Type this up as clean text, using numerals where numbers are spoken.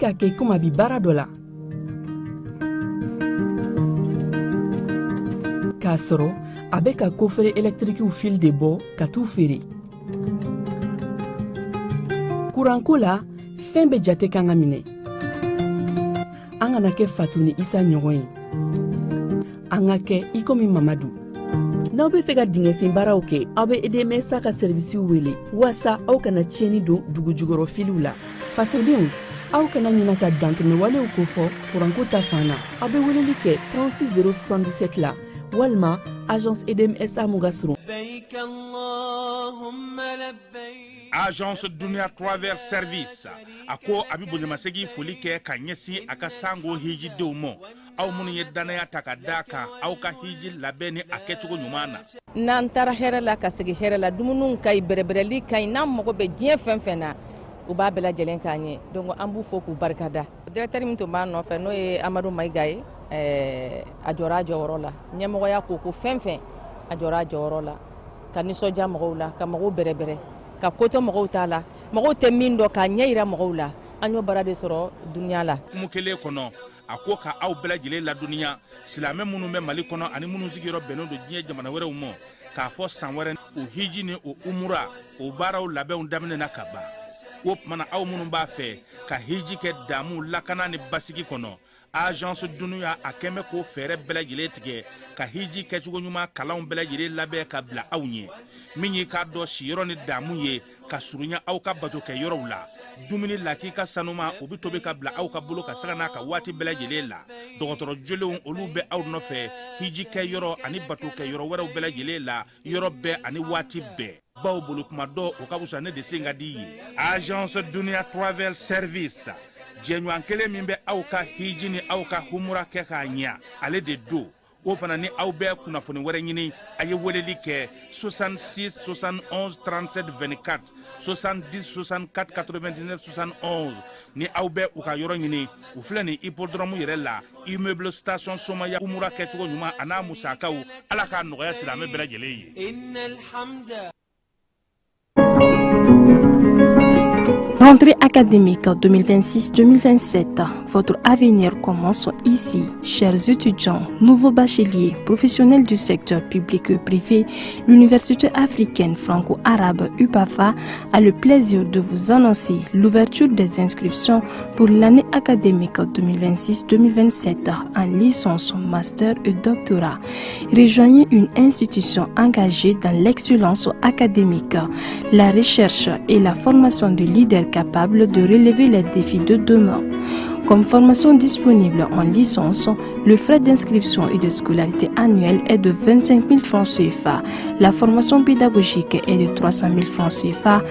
k'a kɛ komi a bi baara dɔ la k'a sɔrɔ a bɛ ka kofere ɛlɛtirikiw fili de bɔ ka t'u feere. Kuranko la, fɛn bɛɛ jate kan ka minɛ. An kana kɛ Fatu ni Isa ɲɔgɔn ye, an ka kɛ i komi Mamadu. N'aw bɛ fɛ ka dingɛsen baaraw kɛ, aw bɛ EDMSA ka sɛrivisiw wele waasa aw kana tiɲɛni don dugujukɔrɔ filiw la. Fasodenw, aw kana ɲina ka dantɛmɛwalew kofɔ kuranko ta fan na. Aw bɛ weleli kɛ 36 077 la walima agence EDMSA mun ka surun. Agence Dunia Travel Service a ko a bɛ bonyamasegin foli kɛ ka ɲɛsin a ka sango hijidenw ma, aw minnu ye dannaya ta ka d'a kan aw ka hiji labɛn ni a kɛcogo ɲuman na. N'an taara hɛrɛ la ka segin hɛrɛ la, dumuniw ka ɲi, bɛrɛbɛrɛli ka ɲi. N'an mago bɛ diɲɛ fɛn fɛn na, u b'a bɛɛ lajɛlen k'an ye. Donc an b'u fo k'u barikada. Directeur min tun b'a nɔfɛ, n'o ye Amadu Mayiga ye, a jɔra a jɔyɔrɔ la. Ɲɛmɔgɔya ko ko fɛn fɛn, a jɔra a jɔyɔrɔ la ka nisɔndiya mɔgɔw la, ka mɔgɔw bɛrɛbɛrɛ, ka kotɔ mɔgɔw t'a la, mɔgɔw tɛ min dɔn, k'a ɲɛ yira mɔgɔw la. An y'o baara de sɔrɔ dunuya la. Kumu kelen kɔnɔ, a ko ka aw bɛɛ lajɛlen ladɔnniya, silamɛ minnu bɛ Mali kɔnɔ ani minnu sigiyɔrɔ bɛnnen don diɲɛ jamana wɛrɛw ma, k'a fɔ san wɛrɛ o hiji ni o umura o baaraw labɛnw daminɛna ka ban. O tuma na, aw minnu b'a fɛ ka hiji kɛ damu, lakana ni basigi kɔnɔ, Agence Dunuya a kɛn bɛ k'o fɛɛrɛ bɛɛ lajɛlen tigɛ ka hiji kɛcogo ɲuman kalanw bɛɛ lajɛlen labɛn ka bila aw ɲɛ. Min y'i k'a dɔn siyɔrɔ ni damu ye ka surunya aw ka bato kɛ yɔrɔw la, dumuni lakika sanuma, o bɛ tobi ka bila aw ka bolo ka sanga n'a ka waati bɛɛ lajɛlen la. Dɔgɔtɔrɔ jolenw, olu bɛ aw nɔfɛ hiji kɛ yɔrɔ ani bato kɛ yɔrɔ wɛrɛw bɛɛ lajɛlen la, yɔrɔ bɛɛ ani waati bɛɛ. Baw bolo kuma dɔ, o ka fisa ne de sen ka di ye. Agence Dunia Travel Service, jɛɲɔgɔn kelen min bɛ aw ka hiji ni aw ka humura kɛ k'a ɲɛ, ale de don. O fana ni aw bɛ kunnafoni wɛrɛ ɲini, a ye weleli kɛ 66 71 37 24, 70 64 99 71. Ni aw bɛ u ka yɔrɔ ɲini, u filɛ nin hippodrome yɛrɛ la, immeuble station Somaya. Umura kɛcogo ɲuman a n'a musakaw, Ala k'a nɔgɔya silamɛ bɛɛ lajɛlen ye. Rentrée académique 2026-2027, votre avenir commence ici. Chers étudiants, nouveaux bacheliers, professionnels du secteur public et privé, l'Université africaine franco-arabe UPAFA a le plaisir de vous annoncer l'ouverture des inscriptions pour l'année académique 2026-2027 en licence, master et doctorat. Rejoignez une institution engagée dans l'excellence académique, la recherche et la formation de leaders capables de relever les défis de demain. Comme formation disponible en licence, le frais d'inscription et de scolarité annuelle est de 25 000 francs CFA. La formation pédagogique est de 300 000 francs CFA.